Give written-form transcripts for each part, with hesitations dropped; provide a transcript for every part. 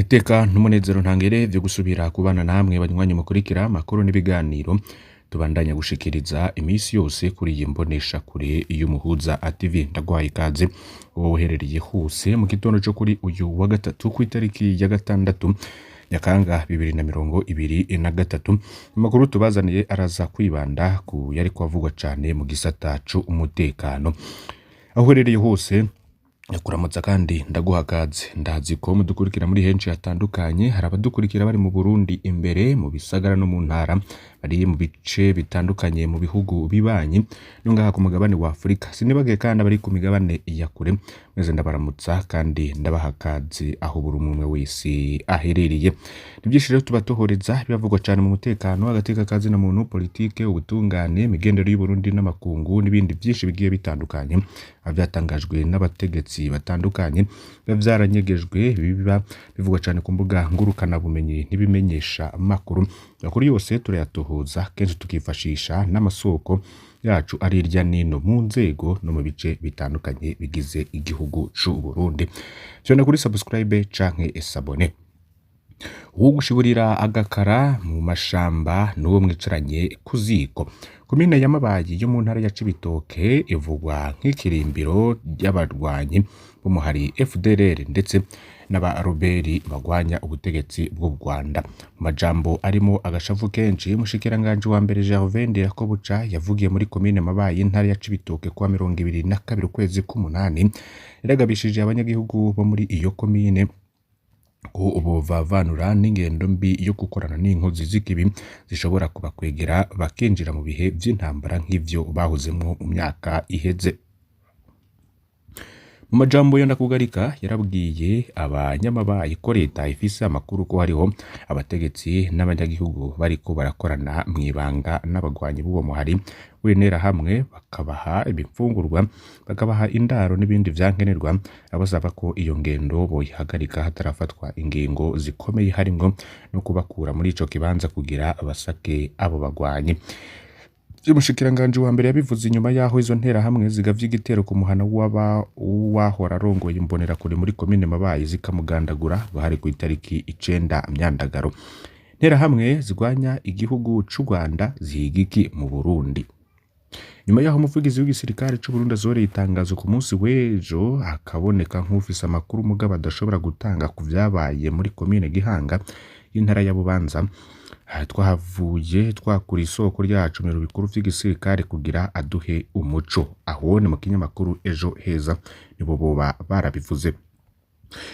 Iteka n'umunezero ntangere vyo gusubira kubana namwe banywanyi mukurikira amakuru n'ibiganiro tubandanya gushikiriza iminsi yose kuri iyi mboneshakure y'Umuhuza TV. Ndaguhaye ikaze wowe uherereye hose mu gitondo co kuri uyu wa gatatu kw'itariki ya 6 Nyakanga 2023. Amakuru tubazaniye araza kwibanda ku yariko avugwa cane mu gisata c'umutekano. Aho uherereye hose ndakuramutsa kandi ndaguha kaze. Ndazi ko mudukurikira muri henshi hatandukanye. Hari abadukurikira bari mu Burundi imbere mu bisagara no mu ntara, bari mu bice bitandukanye mu bihugu bibanyi no ngaha ku mugabane wa Afurika. Sinibagiye kandi abari ku migabane ya kure. Mwese ndabaramutsa kandi ndabaha kaze aho buri umwe wese aherereye. Ni vyinshi rero tuba tuhoreza biravugwa cane mu mutekano, agateka ka zina muntu, politike, ubutungane, imigendere y'Uburundi n'amakungu n'ibindi vyinshi bigiye bitandukanye. Vyatangajwe n'abategetsi batandukanye, biba vyaranyegejwe, biba bivugwa cane ku mbuga ngurukanabumenyi n'ibimenyesha makuru. Amakuru yose turayatohoza kenshi tukifashisha n'amasoko yacu ari hirya nino mu nzego no mu bice bitandukanye bigize igihugu c'Uburundi. Fyonda kuri subscribe canke s'abonner. Uwugushiburira agakara mu mashamba n'uwo mwicaranye ku ziko. Komine ya Mabayi yo mu ntara ya Cibitoke ivugwa nk'ikirimbiro ry'abarwanyi b'umuhari FDLR ndetse n'abaroberi bagwanya ubutegetsi bw'u Rwanda. Mu majambo arimo agashavu kenshi, umushikiranganji wa mbere Gervais Ndirakobuca yavugiye muri komine Mabayi y'intara ya Cibitoke kuwa 22 ukwezi k'umunani, yaragabishije abanyagihugu bo muri iyo komine ko bovavanura n'ingendo mbi yo gukorana n'inkozi z'ikibi zishobora kubakwegera bakinjira mu bihe vy'intambara nk'ivyo bahozemwo mu myaka iheze. Mu majambo ya Ndakugarika yarabwiye abanyamabayi ko leta ifise amakuru ko hariho abategetsi n'abanyagihugu bariko barakorana mw'ibanga n'abagwanyi b'uwo muhari w'interahamwe, bakabaha ibifungurwa, bakabaha indaro n'ibindi vyankenerwa, abasaba ko iyo ngendo boyihagarika hatarafatwa ingingo zikomeye harimwo no kubakura muri ico kibanza kugira basake abo bagwanyi. Umushikiranganji wa mbere yabivuze inyuma yaho izo nterahamwe zigavye igitero ku muhana w'uwahora arongoye imbonerakure muri komine Mabayi zikamugandagura, hari kw'itariki 9 Myandagaro. Interahamwe zigwanya igihugu c'u Rwanda zihiga iki mu Burundi? Nyuma yaho umuvugizi w'igisirikare c'Uburundi asohoreye itangazo ku munsi w'ejo akaboneka nk'ufise amakuru mugabo adashobora gutanga ku vyabaye muri komine Gihanga y'intara ya Bubanza, twahavuye twakura isoko ryacu mu biro bikuru vy'igisirikare kugira aduhe umuco. Aho ni mu kinyamakuru Ejo Heza nibo boba barabivuze.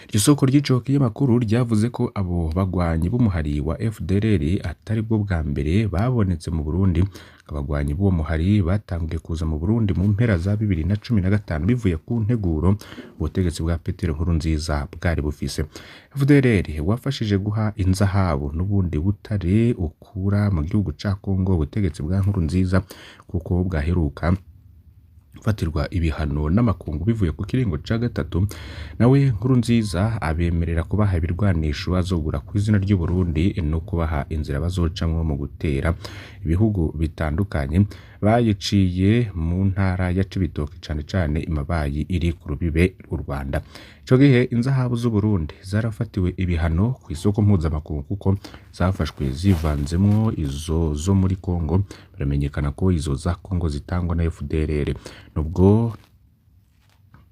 Iryo soko ry'ico kinyamakuru ryavuze ko abo bagwanyi b'umuhari wa FDLR atari bwo bwa mbere babonetse mu Burundi. Abagwanyi b'uwo muhari batanguye kuza mu Burundi mu mpera za 2015 bivuye ku nteguro ubutegetsi bwa Petero Nkurunziza bwari bufise. FDLR wafashije guha inzahabu n'ubundi butare ukura mu gihugu ca Congo ubutegetsi bwa Nkurunziza kuko bwaheruka fatirwa ibihano n'amakungu bivuye ku kiringo ca gatatu, nawe Nkurunziza abemerera kubaha ibirwanisho bazogura ku izina ry'u Burundi no kubaha inzira bazocamwo mu gutera ibihugu bitandukanye. Bayiciye mu ntara ya Cibitoke cane cane Imabayi iri ku rubibe rw'u Rwanda. Ico gihe inzahabu z'u Burundi zarafatiwe ibihano ku isoko mpuzamakungu kuko zafashwe zivanzemwo izo zo muri Congo. Biramenyekana ko izo za Congo zitangwa na FDLR. Nubwo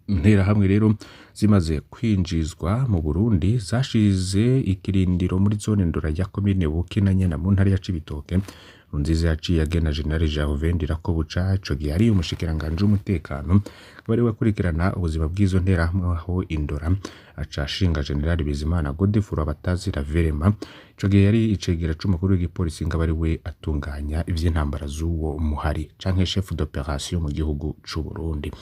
interahamwe rero zimaze kwinjizwa mu Burundi zashize ikirindiro muri zone Ndora ya komine Bukinanyana mu ntara ya Cibitoke. Nkurunziza yaciye agena General Gervais Ndirakobuca, ico gihe ari umushikiranganji w'umutekano, akaba ariwe akurikirana ubuzima bw'izo nterahamwe aho Indora, aca ashinga General Bizimana Godefroid Batazira Verema, ico gihe yari icegera c'umukuru w'igipolisi, ngo abe ariwe atunganya ivy'intambara z'uwo muhari canke chef d'opération mu gihugu c'u Burundi.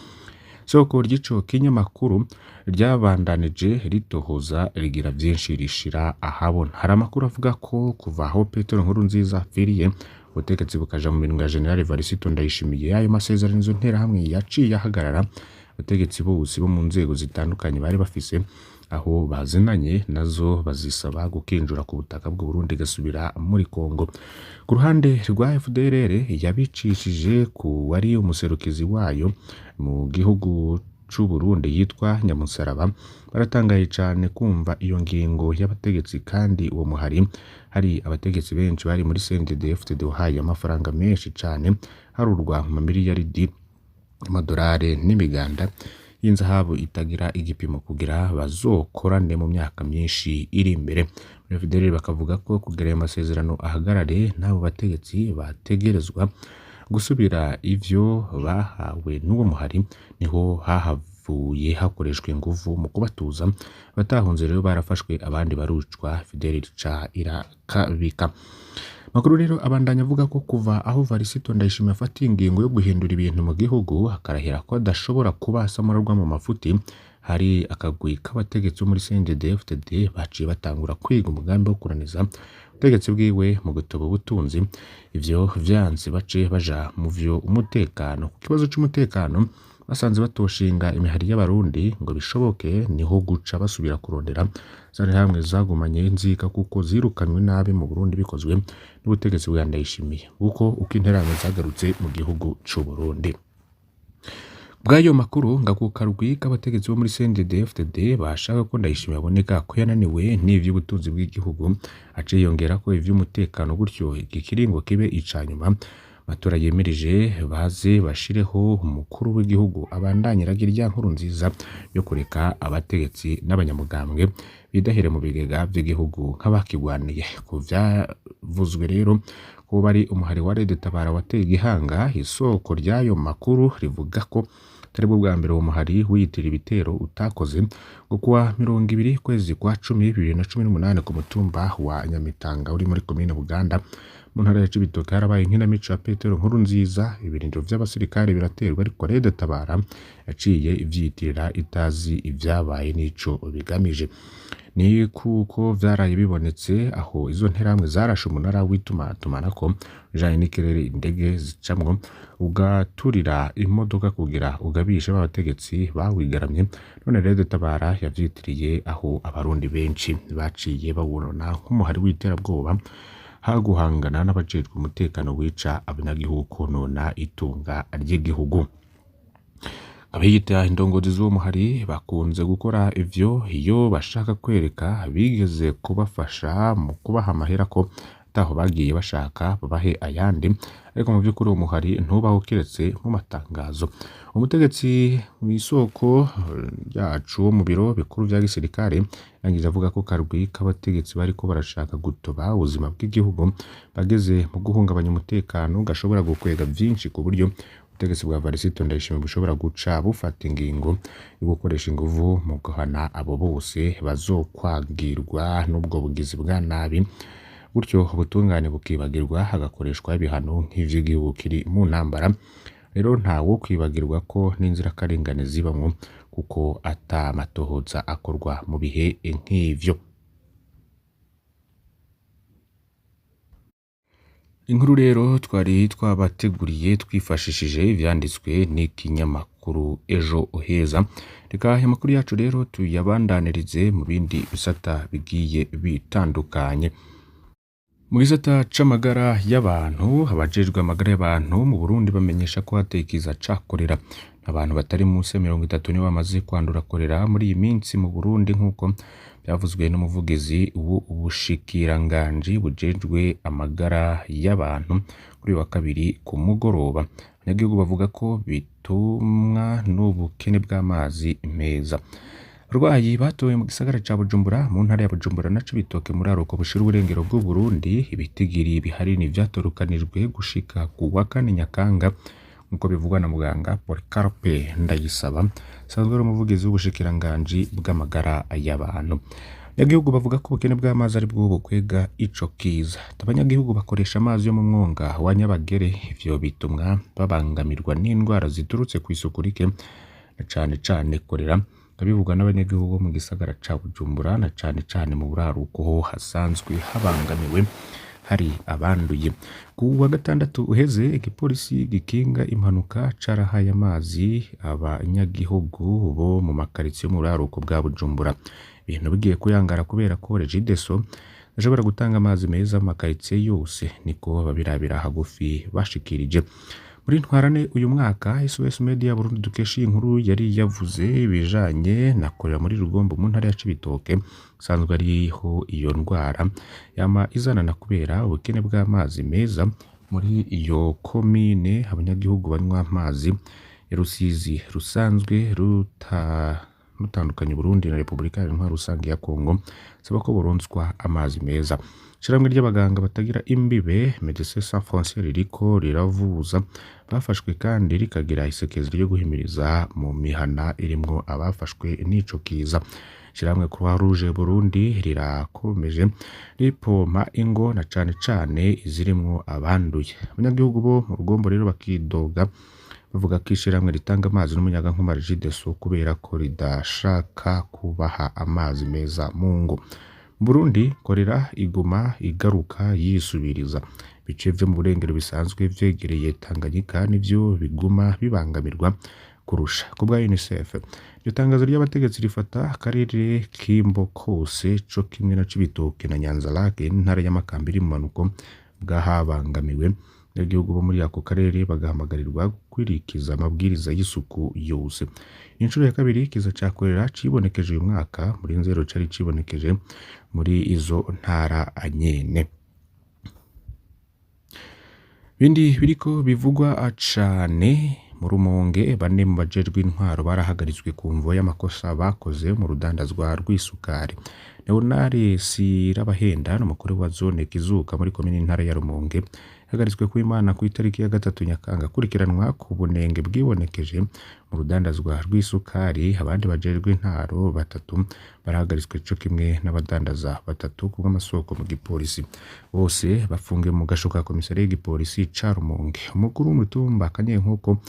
Soko ry'ico kinyamakuru ryabandanije ritohoza rigira vyinshi rishira ahabona. Hari amakuru avuga ko kuva aho Petero Nkurunziza apfiriye ubutegetsi bukaja mu minwe ya General Evariste Ndayishimiye, ayo masezerano izo nterahamwe yaciye ahagarara. Abategetsi bose bo mu nzego zitandukanye bari bafise aho bazinanye nazo bazisaba gukinjura ku butaka bw'u Burundi gasubira muri Kongo. Ku ruhande rwa FDLR yabicishije ku wari umuserukizi wayo mu gihugu c'u Burundi yitwa Nyamusaraba baratangaye cane kumva iyo ngingo y'abategetsi, kandi uwo muhari hari abategetsi benshi bari muri CNDD-FDD uhaye amafaranga menshi cane harurwa mu mamiliyaridi y'amadolari n'imiganda y'inzahabu itagira igipimo kugira bazokorane mu myaka myinshi iri imbere. Muri FDL bakavuga ko kugira ayo masezerano ahagarare n'abo bategetsi bategerezwa gusubira ivyo bahawe n'uwo muhari, niho hahavuye hakoreshwa inguvu mu kubatuza. Abatahunze rero barafashwe, abandi barucwa, FDL ica irakabika. Makuru rero abandanya avuga ko kuva aho Varisito Ndayishimiye afatiye ingingo yo guhindura ibintu mu gihugu akarahira ko adashobora kuba asamurarwa mu mafuti, hari akagwi k'abategetsi bo muri CNDD-FDD baciye batangura kwiga umugambi wo kuraniza ubutegetsi bwiwe mu gutoba ubutunzi. Ivyo vyanse bace baja mu vyo umutekano. Ku kibazo c'umutekano basanze batoshinga imihari y'abarundi ngo bishoboke, niho guca basubira kurondera zari hamwe zagumanye inzika kuko zirukanywe nabi mu Burundi bikozwe n'ubutegetsi bwa Ndayishimiye, kuko uko interahamwe zagarutse mu gihugu c'u Burundi. Bw'ayo makuru ngo karwi k'abategetsi bo muri CNDD-FDD bashaka ko Ndayishimiye aboneka ko yananiwe n'ivy'ubutunzi bw'igihugu, ace yongera ko ivy'umutekano gutyo iki kiringo kibe ica nyuma. Amatora yemirije baze bashireho umukuru w'igihugu abandanye iragira rya nkuru nziza yo kureka abategetsi n'abanyamugambwe bidahere mu bigega vy'igihugu nk'abakigwaniye. Ku vyavuzwe rero ko bari umuhari wa Red Tabara wateye igihanga, isoko ry'ayo makuru rivuga ko atari bwo bwa mbere uwo muhari wiyitira ibitero utakoze, ngo kuwa 20 kwezi kwa 10 2018 ku mutumba wa Nyamitanga uri muri komine Buganda mu ntara ya Cibitoke harabaye inkinamico ya Petero Nkurunziza, ibirindiro vy'abasirikare biraterwa, ariko Red Tabara yaciye ivyiyitirira itazi ivyabaye n'ico bigamije. Ni kuko vyaraye bibonetse aho izo nterahamwe zarashe umunara w'itumatumanako ujanye n'ikirere indege zicamwo, ugaturira imodoka kugira ugabishe b'abategetsi bawigaramye. None Red Tabara yavyitiriye aho abarundi benshi baciye bawubona nk'umuhari w'iterabwoba haguhangana n'abajejwe umutekano wica abanyagihugu konona itunga ry'igihugu. Abiyita indongozi z'uwo muhari bakunze gukora ivyo iyo bashaka kwereka bigeze kubafasha mu kubaha amahera ko ataho bagiye bashaka babahe ayandi, ariko mu vy'ukuri uwo muhari ntubaho kiretse mu matangazo. Umutegetsi mw'isoko ryacu wo mu biro bikuru vya gisirikare yarangije avuga ko karwi k'abategetsi bariko barashaka gutoba ubuzima bw'igihugu bageze mu guhungabanya umutekano gashobora gukwega vyinshi, ku buryo ubutegetsi bwa Varisito Ndayishimiye bushobora guca bufata ingingo yo gukoresha inguvu mu guhana abo bose bazokwagirwa n'ubwo bugizi bwa nabi, gutyo ubutungane bukibagirwa hagakoreshwa ibihano nk'ivy'igihugu kiri mu ntambara. Rero ntawo kwibagirwa ko n'inzirakarengane zibamwo kuko ata matohoza akorwa mu bihe nk'ivyo. Inkuru rero twari twabateguriye twifashishije ivyanditswe n'ikinyamakuru Ejo Heza. Reka aya makuru yacu rero tuyabandanirize mu bindi bisata bigiye bitandukanye. Mu gisata c'amagara y'abantu, abajejwe amagara y'abantu mu Burundi bamenyesha ko hateye ikiza ca korera. Abantu batari munsi ya 30 nibo bamaze kwandura korera muri iyi minsi mu Burundi, nk'uko byavuzwe n'umuvugizi w'ubushikiranganji bujejwe amagara y'abantu kuri wa kabiri ku mugoroba. Abanyagihugu bavuga ko bitumwa n'ubukene bw'amazi meza. Abarwayi batowe mu gisagara ca Bujumbura, mu ntara ya Bujumbura na Cibitoke muri aruko bushira uburengero bw'u Burundi, ibitigiri bihari ntivyatorukanijwe gushika ku wa kane Nyakanga, nk'uko bivugwa na muganga Polycarpe Ndayisaba asanzwe ari umuvugizi w'ubushikiranganji bw'amagara y'abantu. Abanyagihugu bavuga ko ubukene bw'amazi ari bwo bukwega ico kiza. Abanyagihugu bakoresha amazi yo mu mwonga wa Nyabagere, ivyo bitumwa babangamirwa n'indwara ziturutse kw'isuku rike na cane cane korera, bivugwa n'abanyagihugu bo mu gisagara ca Bujumbura na cane cane mu buraruko ho hasanzwe habangamiwe hari abanduye. Ku wa gatandatu uheze igipolisi gikinga impanuka carahaye amazi abanyagihugu bo mu makaritsiye yo mu buraruko bwa Bujumbura. Ibintu bigiye kuyangara kubera ko Regideso ashobora gutanga amazi meza mu makaritsiye yose, niko babirabira hagufi bashikirije. Muri ntwarane uyu mwaka, SOS Media Burundi dukesha iyi nkuru yari yavuze ibijanye na korera muri Rugombo mu ntara ya Cibitoke, isanzwe ariho iyo ndwara yama izanana kubera ubukene bw'amazi meza muri iyo komine. Abanyagihugu banywa amazi ya Rusizi rusanzwe rutandukanya Uburundi na Repubulika Iharanira Intwaro Rusange ya Kongo, saba ko boronswa amazi meza. Ishirahamwe ry'abaganga batagira imbibe Medecins Sans Frontières ririko riravuza bafashwe kandi rikagira isekeza ryo guhimiriza mu mihana irimwo abafashwe n'ico kiza. Ishirahamwe Croix Rouge Burundi rirakomeje ripompa ingo na cane cane izirimwo abanduye. Abanyagihugu bo mu Rugombo rero bakidoga bavuga ko ishirahamwe ritanga amazi n'umuyagankuba Regideso kubera ko ridashaka kubaha amazi meza mu ngo. Mu Burundi korera iguma igaruka yisubiriza. Ibice vyo mu burengero bisanzwe vyegereye Tanganyika nivyo biguma bibangamirwa kurusha. Ku bwa UNICEF, iryo tangazo ry'abategetsi rifata akarere k'Imbo kose co kimwe na Cibitoke na Nyanza-Lac n'intara ya Makamba iri mu bumanuko bw'ahabangamiwe. Abanyagihugu bo muri ako karere bagahamagarirwa gukwirikiza amabwiriza y'isuku yose. Incuro ya kabiri ikiza ca korera cibonekeje uyu mwaka, muri Nzero cari cibonekeje muri izo ntara nyene. Bindi biriko bivugwa cane mu Rumonge, bane mu bajejwe intwaro barahagaritswe ku mvo y'amakosa bakoze mu rudandazwa rw'isukari. Leonard Sirabahenda n'umukuru wa zone Kizuka muri komine intara ya Rumonge, yahagaritswe kw'Imana kw'itariki ya 3 Nyakanga akurikiranwa ku bunenge bwibonekeje mu rudandazwa rw'isukari. Abandi bajejwe intwaro batatu barahagaritswe co kimwe n'abadandaza batatu kubw'amasoko mu gipolisi. Bose bafungiwe mu gasho ka komisariya y'igipolisi ca Rumonge. Umukuru w'umutumba Kanyenkoko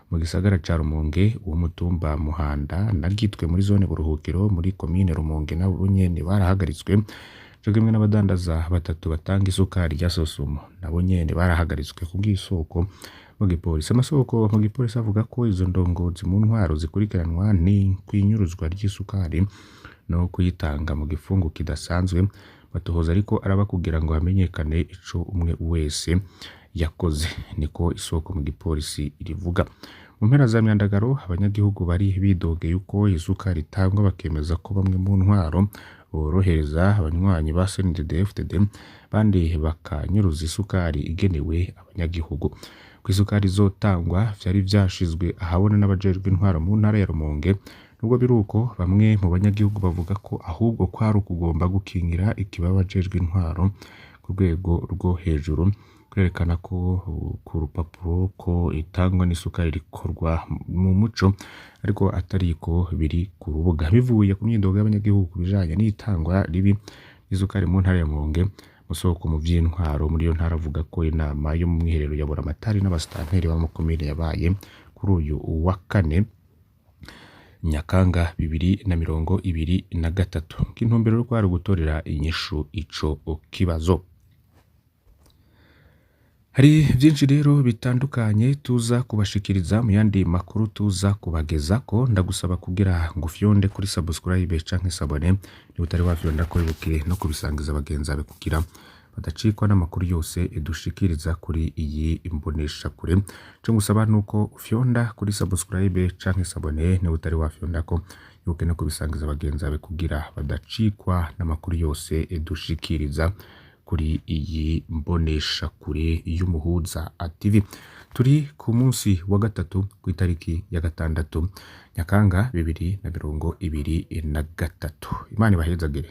mu gisagara ca Rumonge, uw'umutumba Muhanda na Gitwe muri zone Buruhukiro muri komine Rumonge nabo nyene barahagaritswe, co kimwe n'abadandaza batatu batanga isukari rya Sosumo nabo nyene barahagaritswe kubw'isoko mu gipolisi. Amasoko mu gipolisi avuga ko izo ndongozi mu ntwaro zikurikiranwa kw'inyuruzwa ry'isukari no kuyitanga mu gifungu kidasanzwe. Batohoza ariko araba kugira ngo hamenyekane ico umwe wese yakoze, niko isoko mu gipolisi rivuga. Mu mpera za Myandagaro abanyagihugu bari bidogeye uko isukari itangwa, bakemeza ko bamwe mu ntwaro borohereza abanywanyi ba CNDD-FDD bandi bakanyuruza isukari igenewe abanyagihugu. Ko isukari izotangwa vyari vyashizwe ahabona n'abajejwe intwaro mu ntara ya Rumonge. Nubwo biruko, bamwe mu banyagihugu bavuga ko ahubwo kwari ukugomba gukingira ikibaba abajejwe intwaro ku rwego rwo hejuru, kwerekana ko ku rupapuro ko itangwa n'isukari rikorwa mu muco, ariko atariko biri ku rubuga. Bivuye ku myidogo y'abanyagihugu ku bijanye n'itangwa ribi ry'isukari mu ntara ya Rumonge, Musoko mu vy'intwaro muri iyo ntara avuga ko inama yo mu mwiherero ya Buramatari n'abasitanteri b'amakomine yabaye kuri uyu wa kane Nyakanga 2023, intumbero yo kwari gutorera inyishu ico kibazo. Hari vyinshi rero bitandukanye tuza kubashikiriza mu yandi makuru tuza kubagezako. Ndagusaba kugira ngo ufyonde kuri subscribe canke s'abonner niba utari wafyonda ko, wibuke no kubisangiza bagenzi bawe kugira badacikwa n'amakuru yose dushikiriza kuri iyi imboneshakure. Ico ngusaba nuko ufyonda kuri subscribe canke s'abonner niba utari wafyondako, wibuke no kubisangiza bagenzi bawe kugira badacikwa n'amakuru yose dushikiriza kuri iyi mboneshakure y'Umuhuza TV. Turi ku munsi wa gatatu kw'itariki ya 6 Nyakanga 2023. Imana ibahezagire.